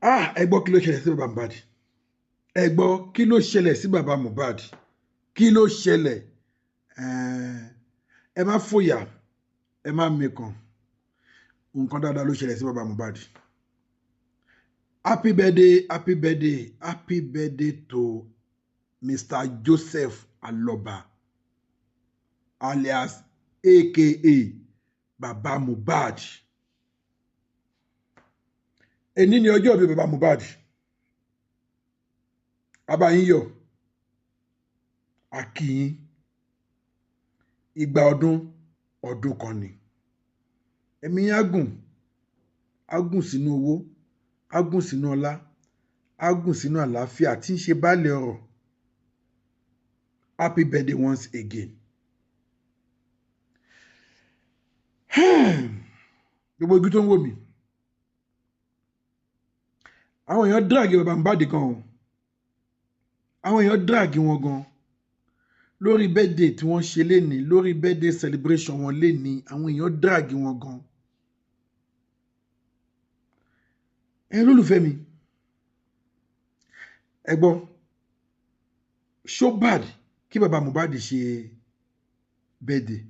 Ah, ẹ gbọ́, kí ló ṣẹlẹ̀ sí bàbá Mohbad? Ẹ gbọ́, kí ló ṣẹlẹ̀ sí bàbá Mohbad? Kí ló ṣẹlẹ̀? Ẹ má fòyà, ẹ má mikàn. Nǹkan dáadáa ló ṣẹlẹ̀ sí bàbá Mohbad. Happy birthday, happy birthday, happy birthday to Mr. Joseph Aloba, alias aka Baba Mohbad. Èní ni ọjọ́ ìbí bàbá Mohbad. Bàbá yín yọ̀, a kí yín. Ìgbà ọdún ọdún kan ni. Ẹ̀mí yín á gùn, á gùn sínú owó, á gùn sínú ọlá, á gùn sínú àlàáfíà tí ń ṣe baálé ọrọ̀. Happy birthday once again. Gbogbo ojú tó ń wò mí, àwọn èèyàn drag bàbá Mohbad gan o. Àwọn èèyàn drag wọn gan lórí birthday tí wọ́n ṣe lénìí, lórí birthday celebration wọn lénìí. Àwọn èèyàn drag wọn gan. Ẹ̀yin olólùfẹ́ mi, ẹ gbọ́, ṣó bad kí bàbá Mohbad ṣe birthday?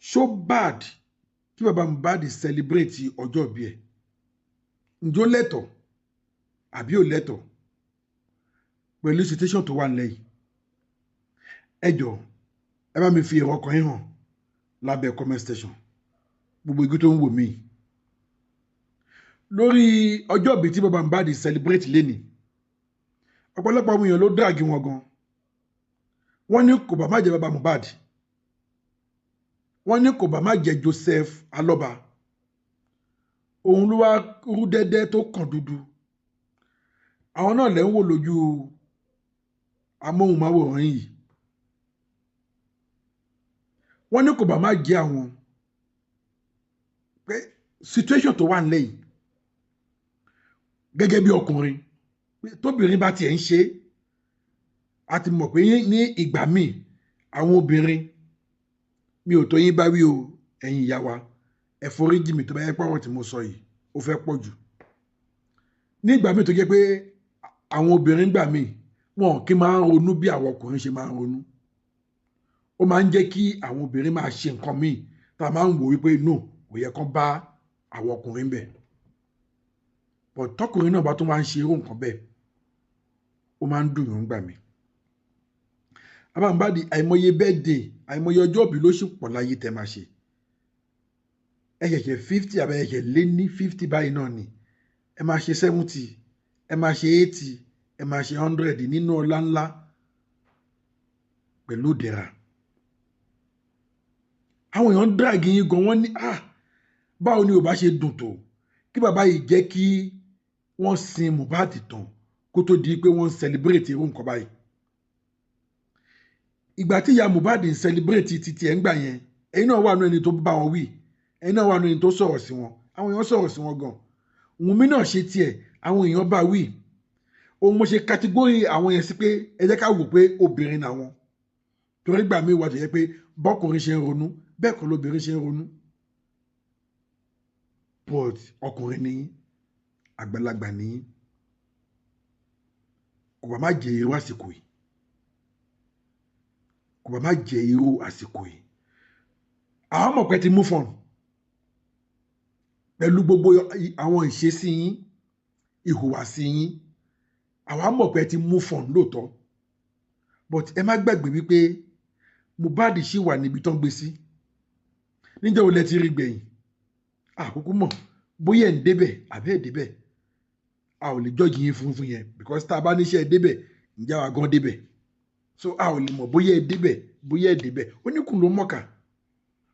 Ṣó bad kí bàbá Mohbad celebrate ọjọ́ ìbí ẹ̀? Ǹjọ́ lẹ́tọ̀ àbí ò lẹ́tọ̀ pẹ̀lú situation tó wà nílẹ̀ yìí? Ẹ jọ̀ọ́, ẹ bá mi fi èrò ọkàn yín hàn lábẹ́ comment station. Gbogbo igi tó ń wò mí lórí ọjọ́ ìbí tí bàbá Mohbad celebrate lénìí, ọ̀pọ̀lọpọ̀ àwọn èèyàn ló drag wọn gan. Wọ́n ní kò bá má jẹ́ bàbá Mohbad, wọ́n ní kò bá má jẹ́ Joseph Aloba, òun ló wá rú dẹ́dẹ́ tó kàn dúdú. Àwọn náà lẹ́ ń wò lójú amóhùnmáwòrán yìí. Wọ́n ní kò bá má jẹ́ àwọn, pé situation tó wà nílẹ̀ yìí, gẹ́gẹ́ bí ọkùnrin, pé tóbìnrin bá tiẹ̀ ń ṣe, a ti mọ̀ pé ní ìgbà míì àwọn obìnrin, mi ò tó yín bá wí o, ẹ̀yin ìyá wa, ẹ foríjì mi tó bá yẹ pé ọ̀rọ̀ tí mo sọ yìí ó fẹ́ pọ̀ jù. Ní ìgbà míì tó jẹ́ pé àwọn obìnrin gbà míì, wọn kì í máa ń ronú bí àwọn ọkùnrin ṣe máa ń ronú. Ó máa ń jẹ́ kí àwọn obìnrin máa ṣe nǹkan míì tá a máa ń wò wípé no, kò yẹ kán bá àwọn ọkùnrin bẹ̀. But tọkùnrin náà bá tún máa ń ṣe irú nǹkan bẹ́ẹ̀, ó máa ń dùn yàn gbà mí. Bàbá Mohbad, àìmọye birthday, àìmọye ọjọ́ ìbí ló sì pọ̀ láyé tẹ́ máa ṣe. Ẹ ṣẹ̀ṣẹ̀ 50 àbí ẹ ṣẹ̀ṣẹ̀ lé ní 50 báyìí náà ni. Ẹ máa ṣe 70, ẹ máa ṣe 80, ẹ máa ṣe 100 nínú ọlá ńlá pẹ̀lú ìdẹ̀ra. Àwọn èèyàn ń drag yín gan. Wọ́n ní, ah, báwo ni ò bá ṣe dùn tó kí bàbá yìí jẹ́ kí wọ́n sin Mohbad tán kó tó di pé wọ́n ń celebrate irú nǹkan báyìí. Ìgbà tí ìyá Mohbad ń celebrate títí ẹ̀ ń gbà yẹn, ẹ̀yin náà wà nínú ẹni tó bá wọn wí, ẹ̀yin náà wà nínú ẹni tó sọ̀rọ̀ sí wọn. Àwọn èèyàn sọ̀rọ̀ sí wọn gan. Wùnmí náà ṣe tiẹ̀, àwọn èèyàn bá wí. Òun mo ṣe category àwọn yẹn sí pé ẹ jẹ́ ká wò pé obìnrin làwọn, torí gbà mí wà tó yẹ pé bọ́kùnrin ṣe ń ronú bẹ́ẹ̀ kọ́ lóbìnrin ṣe ń ronú. But ọkùnrin ni yín, àgbàlagbà ni yín, kò bá má jẹ irú àsìkò yìí, kò bá má jẹ irú àsìkò yìí. Àwọn mọ̀ pé ti move on pẹ̀lú gbogbo àwọn ìṣesí yín, ìhùwàsí yín. Àwa mọ̀ pé ti move on lóòótọ́, but ẹ má gbàgbé wípé Mohbad ṣì wà níbi tó ń gbé sí. Níjẹ́ wo lẹ ti rí gbẹ̀yìn? Àkókò mọ̀ bóyá ẹ̀ ń débẹ̀ àbẹ́ ẹ̀ débẹ̀. A ò lè judge yín fún yẹn, because tá a bá níṣẹ́ ẹ débẹ̀, ǹjẹ́ àwa gan débẹ̀? So a ò lè mọ̀ bóyá ẹ débẹ̀, bóyá ẹ débẹ̀. Oníkùn ló mọ̀ọ́kà.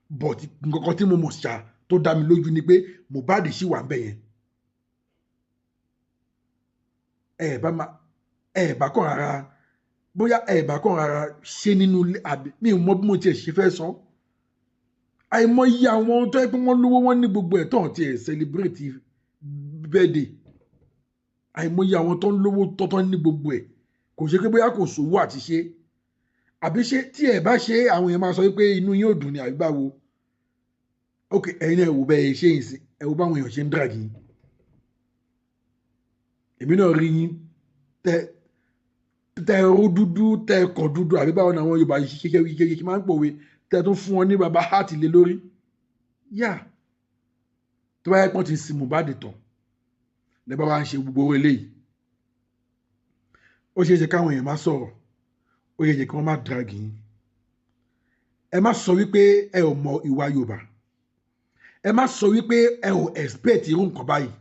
But nǹkan kan tí mo mọ̀ ṣá tó dá mi lójú ni pé Mohbad ṣì wà ńbẹ̀ yẹn. Ẹ bá ma, ẹ bá kàn rárá, bóyá ẹ bá kàn rárá ṣe nínú ilé, àbí mi ò mọ bí mo tiẹ̀ ṣe fẹ́ sọ. Àìmọye àwọn tó yẹ pé wọ́n lówó, wọ́n ní gbogbo ẹ̀ tán tiẹ̀ celebrate birthday. Àìmọye àwọn tó ń lówó tọ́tọ́ ní gbogbo ẹ̀, kò ṣe pé bóyá kò sówó àti ṣe, àbí ṣé tí ẹ bá ṣe, àwọn èèyàn máa sọ wípé inú yín ò dùn ni, àbí báwo? Ok, ẹ̀yin náà ẹ wò bẹ́ẹ̀ ṣe yìí sí, ẹ wò báwọn èèyàn ṣe ń drag yín. Èmi náà rí yín tẹ tẹ ró dúdú, tẹ kàn dúdú, àbí báwo ni àwọn Yorùbá ṣe máa ń pòwe, tẹ tún fún wọn ní baba heart lé lórí. Yá, tó bá yẹ pọ́n ti sin Mohbad tán lẹ́ bá wá ń ṣe gbogbo owó eléyìí, ó ṣeé ṣe káwọn èèyàn má sọ̀rọ̀, ó ṣeé ṣe kí wọ́n má drag yín. Ẹ má sọ wípé ẹ ò mọ ìwà Yorùbá, ẹ má sọ wípé ẹ ò expect irú nǹkan báyìí.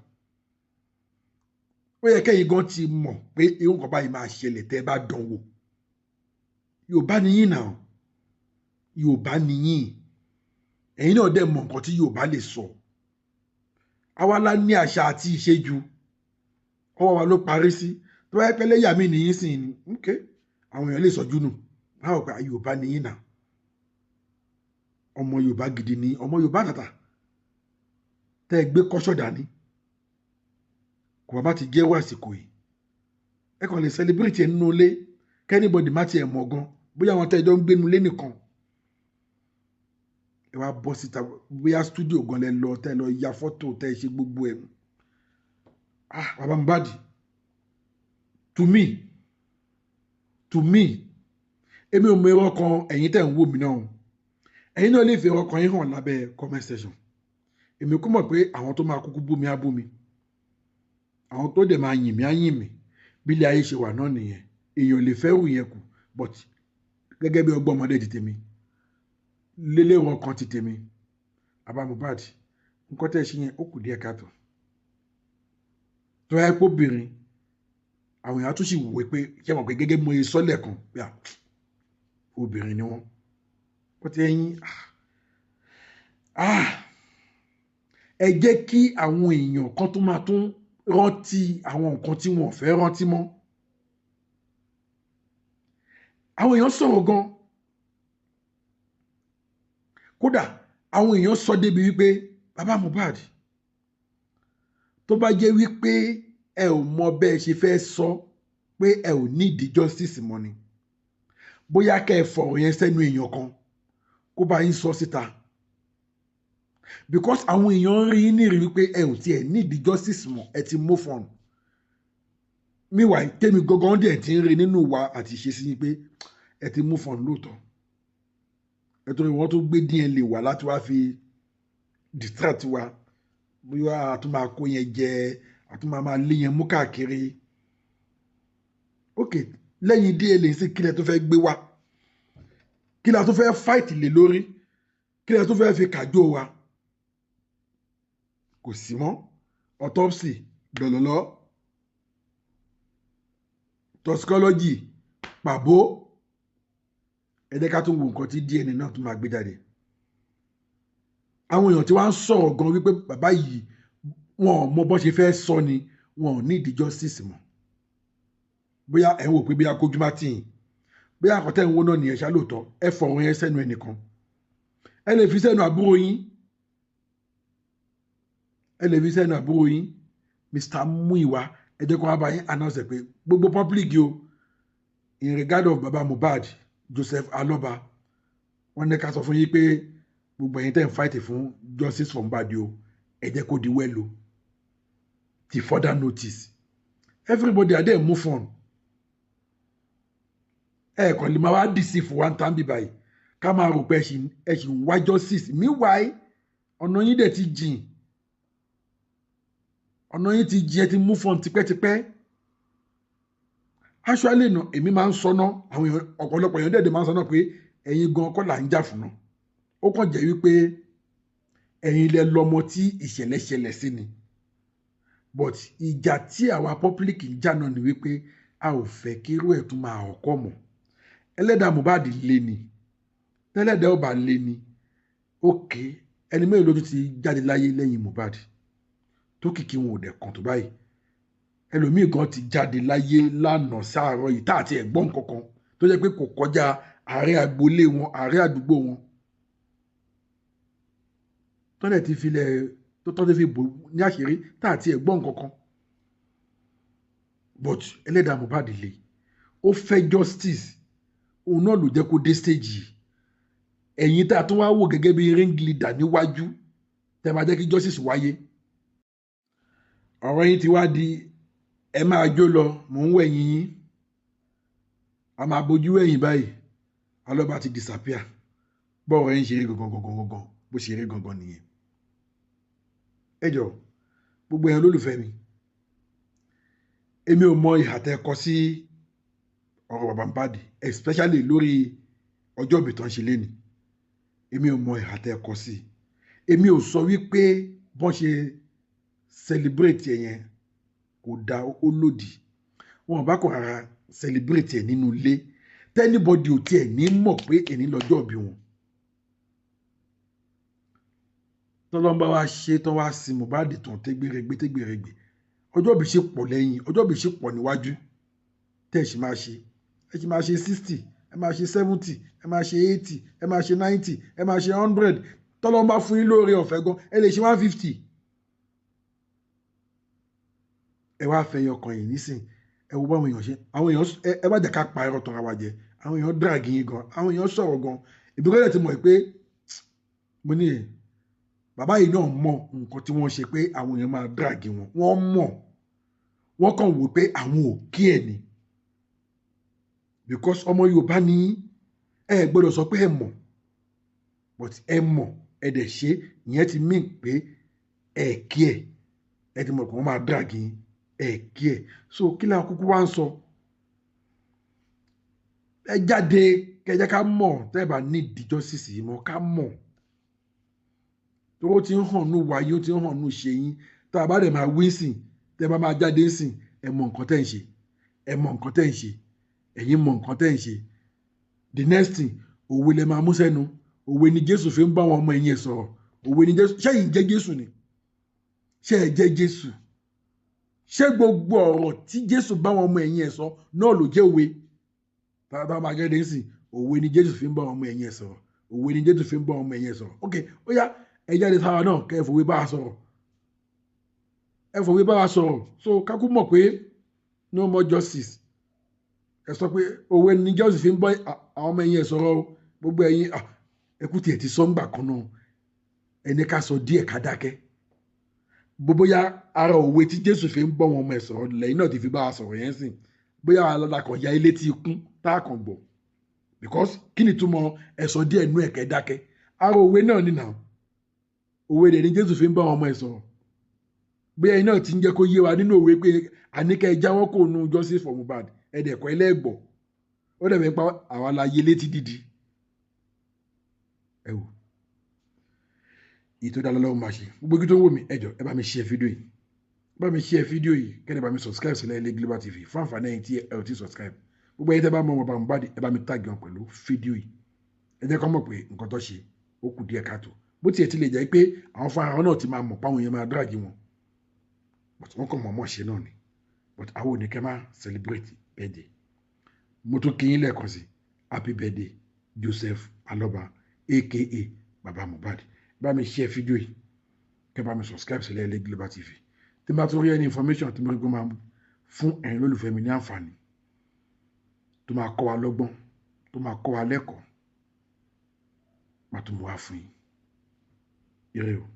Ó yẹ kẹ́yìn gan ti mọ̀ pé irú nǹkan báyìí máa ṣẹlẹ̀ tẹ́ ẹ bá dán wò. Yorùbá ni yín náà, Yorùbá ni yín, ẹ̀yin náà dẹ̀ mọ̀ nǹkan tí Yorùbá lè sọ. Àwa la ní àṣà àti ìṣejú, ọwọ́ wa ló parí sí. Tó bá yẹ pé lẹ́yà mi nìyí sìn ní, ok, àwọn èèyàn lè sọjú nù báwo pé Yorùbá ni yín náà, ọmọ Yorùbá gidi ni, ọmọ Yorùbá tàtà tẹ́ ẹ gbé kọ́ṣọ́ dání. Kò bá ti jẹ́wọ́ àsìkò yìí, ẹ kàn lè celebrate ẹ nínú ilé, kí anybody má tiẹ̀ mọ̀ gan, bóyá àwọn tẹ́ ẹ jọ ń gbénu ilé nìkan. Ẹ wá bọ́ síta, bóyá studio gan lẹ lọ, tẹ́ ẹ lọ ya fọ́tò, tẹ́ ẹ ṣe gbogbo ẹ̀. Ah, baba Mohbad, to me, èmi ò mọ èrò ọkàn ẹ̀yin tẹ́ ń wò mí náà. Ẹ̀yin náà lè fi èrò ọkàn yín hàn lábẹ́ comment section. Èmi kò mọ̀ pé àwọn tó máa kúkú bú mi á bú mi, àwọn tó dẹ̀ máa yìn mí á yìn mí. Bí ilé ayé ṣe wà náà nìyẹn, èèyàn lè fẹ́ rù yẹn kù. But gẹ́gẹ́ bí ọgbọ́n ọmọdé ti tèmi, lélẹ́rọ ọkàn ti tèmi, baba Mohbad, nǹkan tẹ́ ẹ ṣe yẹn, ó kù díẹ̀ káàtó. Tó yẹ pé obìnrin, àwọn èèyàn tún sì wò pé, ṣé mọ̀ pé gẹ́gẹ́ bí mo ṣe sọ lẹ́ẹ̀kan pé obìnrin ni wọ́n. Ó ti ẹ̀yin, ẹ jẹ́ kí àwọn èèyàn kan tó máa tún rántí àwọn nǹkan tí wọn ò fẹ́ rántí mọ́. Àwọn èèyàn sọ̀rọ̀ gan, kódà àwọn èèyàn sọ débi wípé bàbá Mohbad, tó bá jẹ́ wípé ẹ ò mọ bẹ́ẹ̀ ṣe fẹ́ sọ pé ẹ ò need justice mọ́ ni, bóyá kẹ́ ẹ fọ̀rọ̀ yẹn sẹ́nu èèyàn kan kó bá yín sọ síta, because àwọn èèyàn ń rí yín ní ìrí wípé ẹ ò tiẹ̀ need justice mọ́, ẹ ti move on. Meanwhile, tèmi gangan dẹ̀ ti ń rí nínú wa àti ìṣesí yín pé ẹ ti move on lóòótọ́. Ẹ torí wọ́n tó gbé DNA wá láti wá fi distract wa, bóyá a tún máa kó yẹn jẹ, a tún máa lé yẹn mú káàkiri. Ok, lẹ́yìn DNA sí, kílẹ̀ tó fẹ́ gbé wá? Kílẹ̀ tó fẹ́ fight lé lórí? Kílẹ̀ tó fẹ́ fi kàjó wa? Kò sí mọ́. Autopsy lọ́lọ́lọ́, toxicology pàbó. Ẹ jẹ́ ká tún wo nǹkan tí DNA náà tún máa gbé jáde. Àwọn èèyàn tí wọ́n á sọ̀rọ̀ gan wípé bàbá yìí, wọn ò mọ bó ṣe fẹ́ sọ ni, wọn ò need justice mọ́. Bóyá ẹ̀ ń wò pé bóyá kójú má tì yín, bóyá àkọ́tẹ́ ń wó náà nìyẹn ṣá. Lóòótọ́, ẹ fọ̀rọ̀ yẹn sẹ́nu ẹnìkan, ẹ lè fi sẹ́nu àbúrò yín, ẹ lè fi sẹ́nu àbúrò yín, Mr. Muiwa. Ẹ jẹ́ kó wá bá yín announce ẹ pé gbogbo public o, in regard of baba Mohbad, Joseph Aloba, wọ́n ní ká sọ fún yín pé gbogbo ẹ̀yin tẹ́ ń fight fún justice for Mohbad o, ẹ jẹ́ kó di well o, till further notice. Everybody adé move on. Ẹ kàn lè máa wá deceive one time bí báyìí, ká máa rò pé ẹ ṣì ń wá justice. Meanwhile, ọ̀nà yín dẹ̀ ti jìn, ọ̀nà yín ti jìn, ẹ ti move on tipẹ́tipẹ́. Actually nà, èmi máa ń sọ ná, àwọn èèyàn, ọ̀pọ̀lọpọ̀ èèyàn dẹ̀dẹ̀ máa ń sọ náà pé ẹ̀yin gan kọ́ là ń jà fún náà. Ó kàn jẹ́ wípé ẹ̀yin lẹ lọ́mọ tí ìṣẹ̀lẹ̀ ṣẹlẹ̀ sí ni, but ìjà tí àwa public ń jà náà ni wípé a ò fẹ́ kí irú ẹ̀ tún máa ọ̀kọ́ mọ́. Ẹlẹ́dàá Mohbad lé ni, tẹ́lẹ̀dá ọba lé ni. Òkè ẹni mẹ́rin ló tún ti jáde láyé lẹ́yìn Mohbad tó kìkì wọn ò dẹ̀ kàn tó báyìí. Ẹlòmíì gan ti jáde láyé lánàá sáàárọ̀ yìí tá àti ẹ̀gbọ́n kankan, tó jẹ́ pé kò kọjá àárín agboolé wọn, àárín àdúgbò wọn, tọ́lẹ̀ ti filẹ̀ tó tọ́ ti fi bò ní àṣírí tá àti ẹ̀gbọ́n kankan. But ẹlẹ́dàá Mohbad le, ó fẹ́ justice, òun náà ló jẹ́ kó dé stage yìí. Ẹ̀yin tá a tún wá wò gẹ́gẹ́ bí ring leader níwájú tẹ́ máa jẹ́ kí justice wáyé, ọ̀rọ̀ yín ti wá di Ẹ máa jó lọ, mò ń wẹ̀yìn yín, a máa bójú ẹ̀yìn báyìí, Alọ́ba ti disappear. Bọ́ọ̀rọ̀ ẹ̀ ń ṣeré gangan gangan gangan, bó ṣe rí gangan nìyẹn. Ẹ jọ, gbogbo ẹ̀yin olólùfẹ́ mi, èmi ò mọ ìhà tẹ́ kọ sí ọ̀rọ̀ bàbá Mohbad, especially lórí ọjọ́ ìbí tán ṣe léni. Èmi ò mọ ìhà tẹ́ kọ sí. Èmi ò sọ wípé bọ́n ṣe celebrate ẹ̀ yẹn kò da, ó lòdì. Wọn bá kọ̀ rárá celebrate ẹ̀ nínú ilé, tí anybody ò tiẹ̀ ní mọ̀ pé èní lọ́jọ́ ìbí wọn. Tọ́lọ́mbà wa ṣe tán wá sí Mohbad tán tẹ́gbẹ̀rẹ́gbẹ́ tẹ́gbẹ̀rẹ́gbẹ́, ọjọ́ ìbí ṣe pọ̀ lẹ́yìn, ọjọ́ ìbí ṣe pọ̀ níwájú tẹ́ ẹ̀ ṣì máa ṣe. Ẹ ṣì máa ṣe 60, ẹ máa ṣe 70, ẹ máa ṣe 80, ẹ máa ṣe 90, ẹ máa ṣe 100. Tọ́lọ́mbà fún yín lóore ọ̀fẹ́ gan, ẹ lè ṣe 150. Ẹ wá fẹ́ yọkàn yìí nísìn, ẹ wo báwọn èèyàn ṣe, àwọn èèyàn, ẹ má jẹ́ ká pa ẹ̀rọ tọ́ra wa jẹ. Àwọn èèyàn drag yín gan, àwọn èèyàn sọ̀rọ̀ gan. Ìbíkọ́lẹ̀ ti mọ̀ pé mo ní bàbá yìí náà mọ nǹkan tí wọ́n ṣe pé àwọn èèyàn máa drag wọn. Wọ́n mọ̀, wọ́n kàn wò pé àwọn ò kí ẹ̀ ni, because ọmọ Yorùbá ní ẹ gbọ́dọ̀ sọ pé ẹ mọ̀, but ẹ mọ̀, ẹ dẹ̀ ṣe ìyẹn ti mean pé ẹ kí ẹ, ẹ ti mọ̀ pé wọ́n máa drag yín, ẹ kí ẹ. So kí la kúkú wá ń sọ? Ẹ jáde kẹjẹ ká mọ̀ tẹ́ ẹ bá ní justice yìí mọ̀, ká mọ̀ tó ti ń hàn nù wáyé, ó ti ń hàn nù ṣe yín. Tá a bá dẹ̀ máa wí sìn, tẹ́ ẹ bá máa jáde sìn, ẹ mọ̀ nǹkan tẹ́ ń ṣe, ẹ mọ̀ nǹkan tẹ́ ń ṣe, ẹ̀yin mọ̀ nǹkan tẹ́ ń ṣe. The next thing, òwe lẹ máa mú sẹ́nu. Òwe ni Jésù fi ń bá àwọn ọmọ ẹ̀yìn ẹ̀ sọ̀rọ̀. Òwe ni Jésù. Ṣé ẹ̀yin jẹ́ Jésù ni? Ṣé ẹ jẹ́ Jésù? Ṣé gbogbo ọ̀rọ̀ tí Jésù bá àwọn ọmọ ẹ̀yìn ẹ̀ sọ náà ló jẹ́ òwe? Tá a máa jáde sìn, òwe ni Jésù fi ń bá àwọn ọmọ ẹ̀yìn ẹ̀ sọ̀rọ̀. Òwe ni Jésù fi ń bá àwọn ọmọ ẹ̀yìn ẹ̀ sọ̀rọ̀. Ok, ó yá, ẹ jáde sára náà kẹ́ ẹ fòwe bá a sọ̀rọ̀. Ẹ fòwe bá a sọ̀rọ̀. So kákú mọ̀ pé no more justice. Ẹ sọ pé òwe ni Jésù fi ń bá àwọn ọmọ ẹ̀yìn ẹ̀ sọ̀rọ̀ o. Gbogbo ẹ̀yin ẹkú tiẹ̀ ti sọ ńgbà kan náà. Ẹni ká sọ díẹ̀ ká dákẹ́. Bóyá ara òwe tí Jésù fi ń bọ́ wọn ọmọ ẹ̀ sọ̀rọ̀ lẹ́yìn náà ti fi bá a sọ̀rọ̀ yẹn sìn. Bóyá alákàn ya ilé tí ikún tá a kàn gbọ́. Because kí ni túmọ̀ ẹ sọ díẹ̀ nú ẹ̀kẹ́ dákẹ́? Ara òwe náà ni nà. Òwe rẹ̀ ni Jésù fi ń bá wọn ọmọ ẹ̀ sọ̀rọ̀. Bóyá iná ti ń jẹ́ kó yé wa nínú òwe pé àníkẹ́ jáwọ́ kò nu justice for Mohbad, ẹ̀dẹ̀kọ́ ẹlẹ́gbọ̀. Ó dẹ̀ fẹ́ pa àwa la yé létí dídì. Ẹ wò, èyí tó dára lọ́wọ́ máa ṣe. Gbogbo ibi tó ń wò mí, ẹ jọ̀ọ́, ẹ bá mi share fídíò yìí. Ẹ bá mi share fídíò yìí, kẹ́ ẹ bá mi subscribe sílẹ̀ Ilé Global TV fún àǹfààní ẹ̀yin tí ẹ ò tí subscribe. Gbogbo ẹ̀yin tẹ́ bá mọ bàbá Mohbad, ẹ bá mi tag wọn pẹ̀lú fídíò yìí. Ẹ jẹ́ kó mọ̀ pé nǹkan tó ṣe ó kù díẹ̀ káàtó. Bó tiẹ̀ ti lè jẹ́ pé àwọn fúnra wọn náà ti máa mọ̀ páwọn èèyàn máa drag wọn. But wọ́n kàn mọ̀ọ́mọ̀ ṣe náà ni. But àwọn ò ní kẹ́ máa celebrate birthday. Mo tún kí yín lẹ́ẹ̀kan sí, happy birthday Joseph Aloba aka Baba Mohbad. Bá mi share fídíò yìí, kẹ́ bá mi subscribe sílẹ̀ Ilé Global TV. Tí n bá tún rí any information tí mo rí pé máa fún ẹ̀yin olólùfẹ́ mi ní àǹfààní, tó máa kọ́ wa lọ́gbọ́n, tó máa kọ́ wa lẹ́kọ̀ọ́, màá tún mú wá fún yín. Ire o.